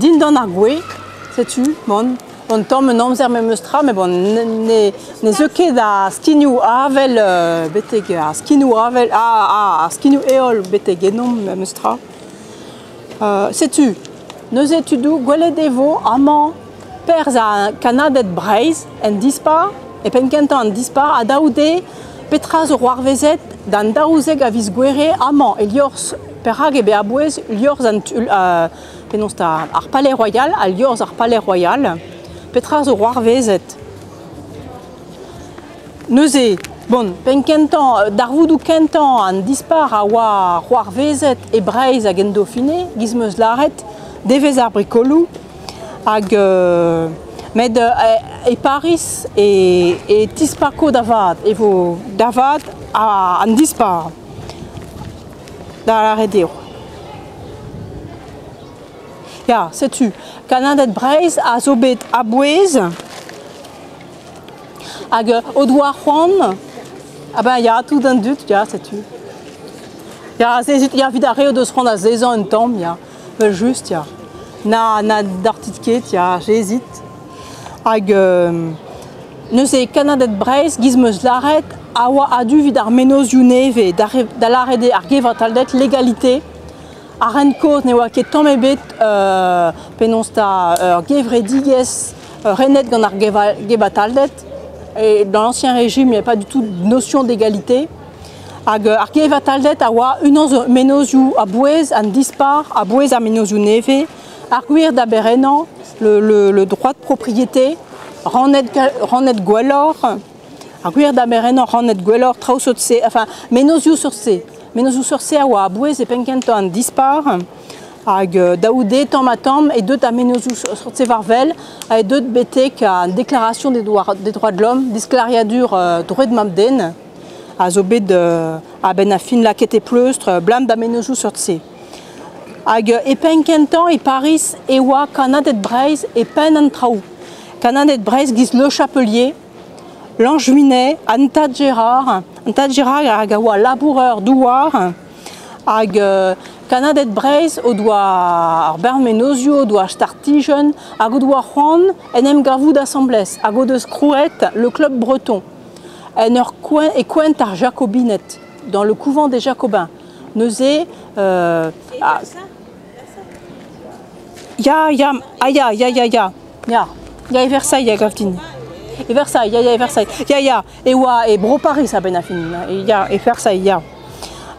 Dindan ar gwez, setu, bon, un tamm un amzer memes tra, met bon, ne, ne zeu ket ar stignoù avel betek ar skinoù avel, ar skinoù heol betek ennomp memes tra. Setu, neuze tudoù, gwelet e vo amañ perzh ar kannaded Breizh en dispar, e penn-kentañ an dispar, ha daou dez petra zo c'hoarvezet d'an 12 a viz Gouere amañ e liorzh, perak eo bet a-bouez liorzh an penaos 'ta ar Palais Royal, al liorzh ar Palais Royal. Petra zo c'hoarvezet? Neuze, bon, penn-kentañ, darvoudoù kentañ an dispar a oa c'hoarvezet e Breizh hag en Dauphiné, giz 'm eus lâret, devezh ar brikoloù. Hag met e Pariz e, e tispako da vat, e vo da vat an dispar. Da lâret eo. Ya, setu, kannaded Breizh a zo bet a-bouez hag o doa c'hoant, ah ben ya, tout an dud, ya, setu. Ya, ya, evit ar re o deus c'hoant azezañ un tamm, ya, evel-just, ya. Na dartit ket, ya, jezit. Hag neuze kannaded Breizh, giz 'm eus lâret, a oa a-du evit ar mennozhioù nevez, da lâret eo ar gevatalded, l'égalité. Ar ren-kozh ne oa ket tamm ebet penaos 'ta ur gevredigezh renet gant ar gevatalded. Et dans l'ancien régime, il n'y avait pas du tout de notion d'égalité. Hag ar gevatalded a oa unan eus mennozhioù a-bouez an dispar, a-bouez ar mennozhioù nevez, ar gwir da berennañ, le droit de propriété, rannet gwelloc'h, ar gwir da berennañ rannet gwelloc'h, traoù seurt-se, enfin mennozhioù seurt-se. Mennozhioù seurt-se a oa a-bouez e penn-kentañ an dispar, hag daou-de tamm-ha-tamm e deut ar mennozhioù seurt-se war-wel, ha e deut betek an déclaration des droits de l'homme, disklêriadur droed mab-den, a zo bet a-benn ar fin lakaet e pleustr 'blam da mennozhioù seurt-se. Hag e penn-kentañ e Pariz e oa kannaded Breizh e penn an traoù. Kannaded Breizh giz Le Chapelier, Lanjuinais, an tad Gérard, an tad Gérard hag a oa labourer douar hag kannaded Breizh o doa ar bern mennozhioù, o doa startijenn hag o doa c'hoant en em gavout asambles hag o deus krouet le Club Breton en ur e kouent ar Jakobined, dans le couvent des Jacobins. Neuze ya, ya, ah ya, ya, ya, ya, ya, ya e Versailles a gav din. E Versailles, ya, ya, e Versailles. Ya, ya, e oa e Bro-Paris a-benn ar fin. Ya, e Versailles, ya.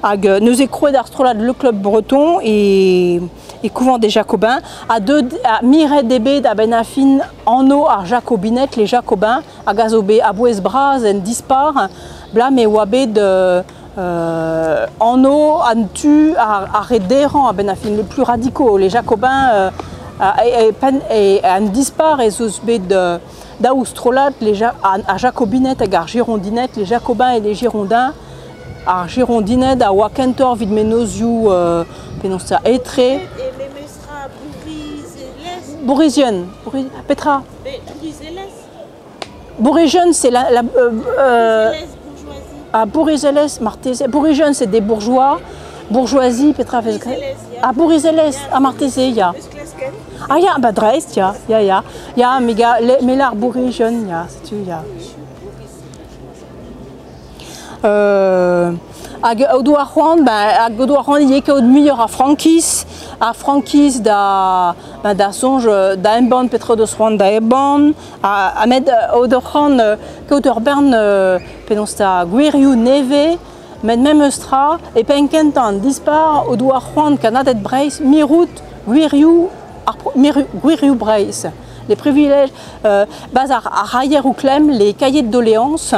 Hag neuze krouet ar strollad Le Club Breton e, e couvent des Jacobins ha deut ha miret eo bet a-benn ar fin anv ar Jakobined, les Jacobins, hag a zo bet a-bouez bras en dispar, 'blam e oa bet anv an tu ar re derañ a-benn ar fin, les plus radicaux, les Jacobins e an dispar ez eus bet daou strollad, ar Jakobined hag ar Girondined, les Jacobins et les Girondins. Ar Girondined a oa kentoc'h evit mennozhioù penaos 'ta etre. Bourgizien, petra? Bourgeois, c'est la, la ah, bourgeoisie, marteze. Bourgeois, c'est des bourgeois. Bourgeoisie, petra vez Ah, bourgeoisie, ah, marteze, ya. Ah, ya, bah, dreist, ya, ya, ya. Ya, me lar bourgeois, ya, setu, ya. Hag o doa c'hoant, ben, hag o doa c'hoant ivez kaout muioc'h a frankiz, ar frankiz da, ben, da soñj da embann petra o deus c'hoant da embann, ha met o doa c'hoant kaout ur bern penaos 'ta gwirioù nevez, met memes tra e penn-kentañ an dispar o doa c'hoant kannaded Breizh mirout gwirioù ar gwirioù Breizh. Les privilèges, bas ar raieroù klemm, les cahiers de doléances,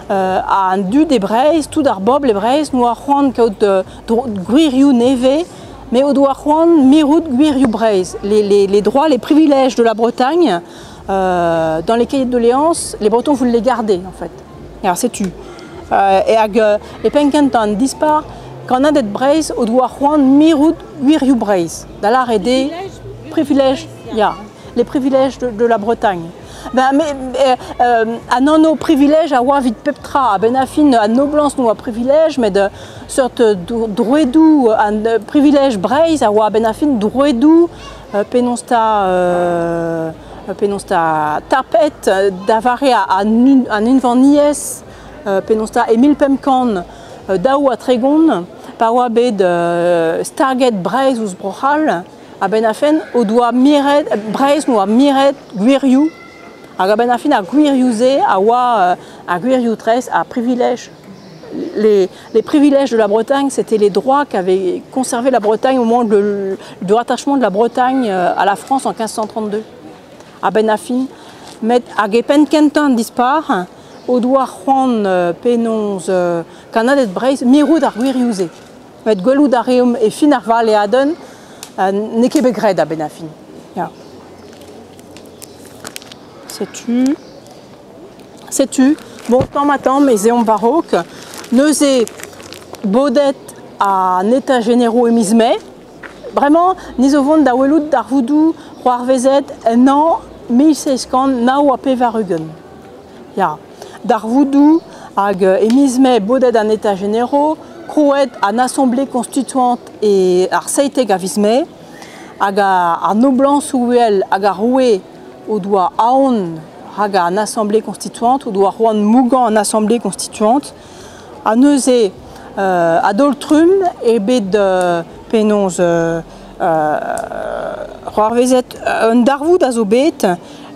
an dud e Breizh, tout ar bobl e Breizh n'oa c'hoant kaout gwirioù nevez, mais o doa c'hoant mirout gwirioù Breizh. Les droits, les privilèges de la Bretagne, dans les cahiers de doléances, les Bretons voulaient les garder en fait. Alors setu. Hag e penn-kentañ an dispar, kannaded Breizh o doa c'hoant mirout gwirioù Breizh, da lâret eo privilège, ya, les privilèges de la Bretagne. Ben, mais, an anv privilège a oa evit pep tra. A-benn ar fin, an noblañs n'oa privilège, met seurt droedoù, an privilège Breizh a oa a-benn ar fin droedoù penaos 'ta penaos 'ta tapet da vare an unvaniezh penaos 'ta e 1532 pa oa bet staget Breizh ouzh Bro-C'hall a-benn ar fin o doa miret Breizh 'noa miret gwirioù hag a-benn ar fin ar gwirioù-se a oa ar gwirioù tres ar privilège les, les privilèges de la Bretagne, c'était les droits qu'avait conservé la Bretagne au moment de, du rattachement de la Bretagne à la France en 1532. A-benn ar fin, met hag e penn kentañ an dispac'h o doa c'hoant penaos kannaded Breizh mirout ar gwirioù-se. Met gwelout a reomp e fin ar valeadenn n'eo ket bet graet a-benn ar fin. Ya. Setu. Setu, bon, tamm-ha-tamm ez eomp war-raok. Neuze, bodet an États généraux e miz Mae. Bremañ, ni zo vont da welout darvoudoù c'hoarvezet en hañv 1789. Ya, darvoudoù hag e miz Mae bodet an États généraux, krouet an Assemblée constituante e ar 17 a viz Mae, hag ar noblañsoù uhel hag ar roue o doa aon rak an Assemblée constituante, o doa c'hoant mougañ an Assemblée constituante. Ha neuze, a-daol-trumm eo bet penaos c'hoarvezet un darvoud a zo bet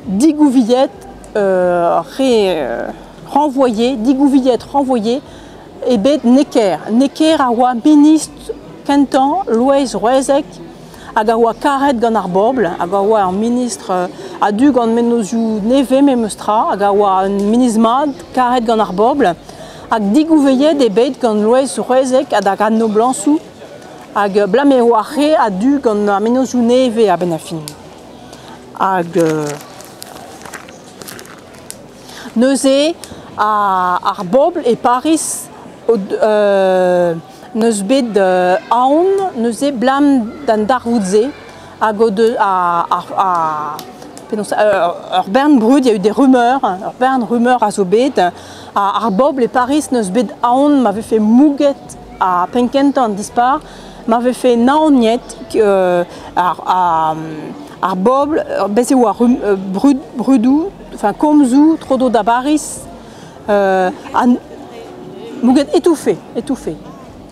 digouviet re renvoyé, digouviet renvoyé eo bet Necker. Necker a oa ministr kentañ Loeiz Roezeg hag a oa karet gant ar bobl, hag a oa ur ministr a-du gant mennozhioù nevez memes tra, hag a oa un ministr mat karet gant ar bobl, hag digouveiet eo bet gant Loeiz Roezeg hag an noblañsoù, hag abalamour e oa re a-du gant ar mennozhioù nevez a-benn ar fin. Hag neuze ar bobl e Pariz n'eus bet aon neuze 'blam d'an darvoud-se hag o deus penaos ur bern brud, il y a eu des rumeurs, ur bern rumeur a zo bet. Ar bobl e Pariz n'eus bet aon ma vefe mouget ha penn-kentañ an dispac'h, ma vefe naoniet ar bobl, bez' e oa brud, brudoù, enfin komzoù tro-dro da Bariz, mouget étouffé, étouffé.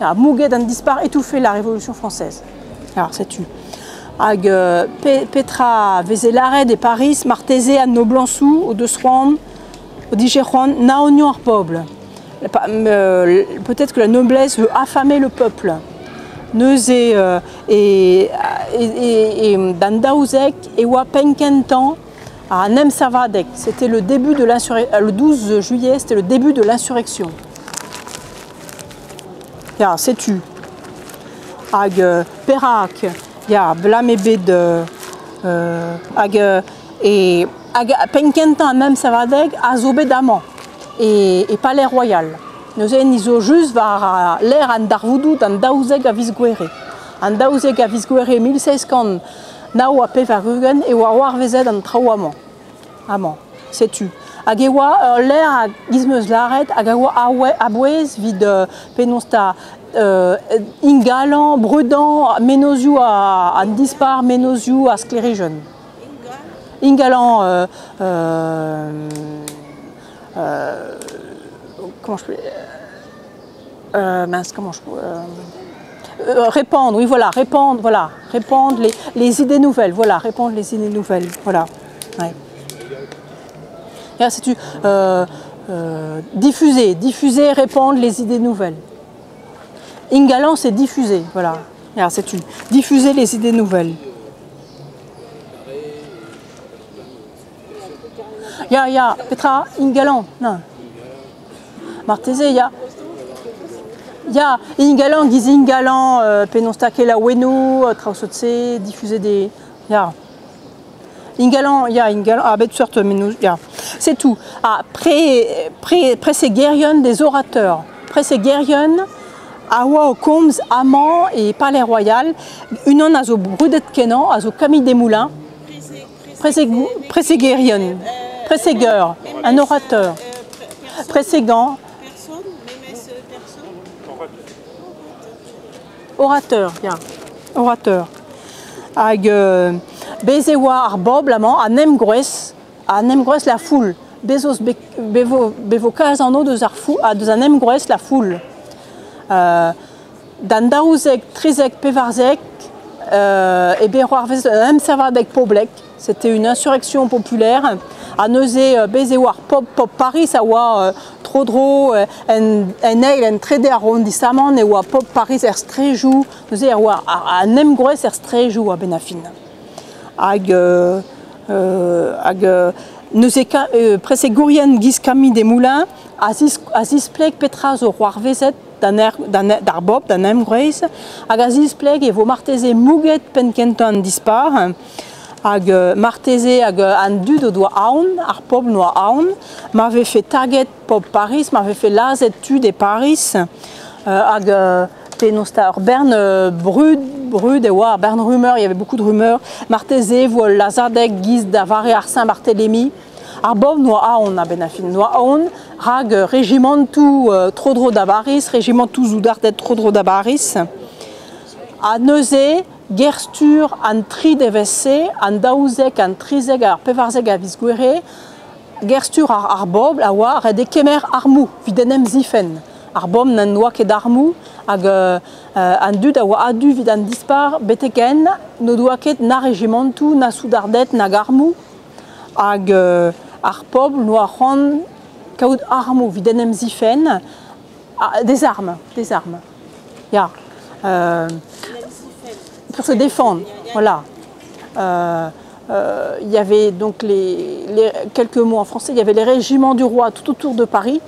Ya, mouget an dispac'h, étouffé la Révolution française. Alors, setu. Hag petra veze lâret e Pariz, marteze an noblañsoù o deus c'hoant, o dije c'hoant naonioù ar pobl. Peut-être que la noblesse veut affamer le peuple. Neuze e, e, e, d'an daouzek e oa penn-kentañ an emsavadeg. C'était le début de l'insurrection. Le 12 juillet, c'était le début de l'insurrection. Ya, setu. Hag perak, ya, blam eo bet hag e hag penn-kentañ an emsavadeg a zo bet amañ e, e Palais Royal. Neuze ni zo just war lec'h an darvoudoù d'an 12 a viz Gouere. An 12 a viz Gouere 1789 e oa c'hoarvezet an traoù amañ. Amañ, setu. Hag e oa ul lec'h a giz 'm eus lâret hag a oa a-bouez evit penaos 'ta ingalañ, brudañ mennozhioù an dispac'h, mennozhioù ar sklêrijenn. Ingalañ, comment je peux mince, comment je répandre, oui voilà, répandre, voilà, répandre les idées nouvelles, voilà, répandre les idées nouvelles, voilà. Ouais. Setu diffuser, diffuser, répandre les idées nouvelles. Ingalañ, c'est diffuser, voilà. Setu diffuser les idées nouvelles. Ya, ya, petra, ingalañ, non. Marteze, ya. Ya, ingalañ, giz ingalañ, penaos 'ta kelaouennoù, traoù sot-se, diffuser des... Ya. Ingalañ, ya, ingalañ, a bep seurt mennozh, ya. C'est tout. Ah, pre, pre, presegerion des orateurs. Presegerion a oa o komz amañ e Palais Royal. Unan a zo brudet-kenañ, a zo Camille Desmoulins. Presegerion, presegeur, un orateur. Presegant. Orateur, ya. Orateur. Hag Bez e oa ar bobl amañ, an emgroez, an emgroez la foule. Bez 'zo bez vo kalz anv deus ar fou, deus an emgroez la foule. D'an 12, 13, 14 eo bet c'hoarvezet un emsavadeg poblek. C'était une insurrection populaire. Ha neuze bez e oa ar pobl, pobl Paris a oa tro-dro en, en eil, en trede arrondissamant e oa pobl Paris er straejoù. Neuze e oa an emgroez er straejoù a-benn ar fin. Hag, hag neuze prezegourien giz Camille Desmoulins a, zis, a zispleg petra zo c'hoarvezet d'ar bobl, d'an emgroez, hag a zispleg e vo marteze mouget penn-kentañ an dispac'h, hag marteze hag an dud o doa aon, ar pobl noa aon, ma vefe taget pobl Paris, ma vefe lazhet tud e Paris, hag penaos 'ta ur bern brud, brud e oa, ur bern rumeur, il y avait beaucoup de rumeurs, marteze e vo ul lazhadeg giz da vare ar Saint-Barthélemy. Ar bobl noa aon a-benn ar fin, noa aon rak rejimantoù tro-dro da Bariz, rejimantoù soudarded tro-dro da Bariz. Ha neuze, ger-stur an tri devezh-se, an 12, an 13 hag ar 14 a viz Gouere, ger-stur ar bobl a oa ret eo kemer armoù evit en em zifenn. Ar bobl n'en doa ket armoù hag an dud a oa a-du evit an dispac'h betek-henn n'o doa ket na rejimantoù, na soudarded, nag armoù. Hag ar pobl n'oa c'hoant kaout armoù evit en em zifenn. Des armes, des armes. Ya. Pour se défendre, voilà. Il y avait donc les, quelques mots en français, il y avait les régiments du roi tout autour de Paris.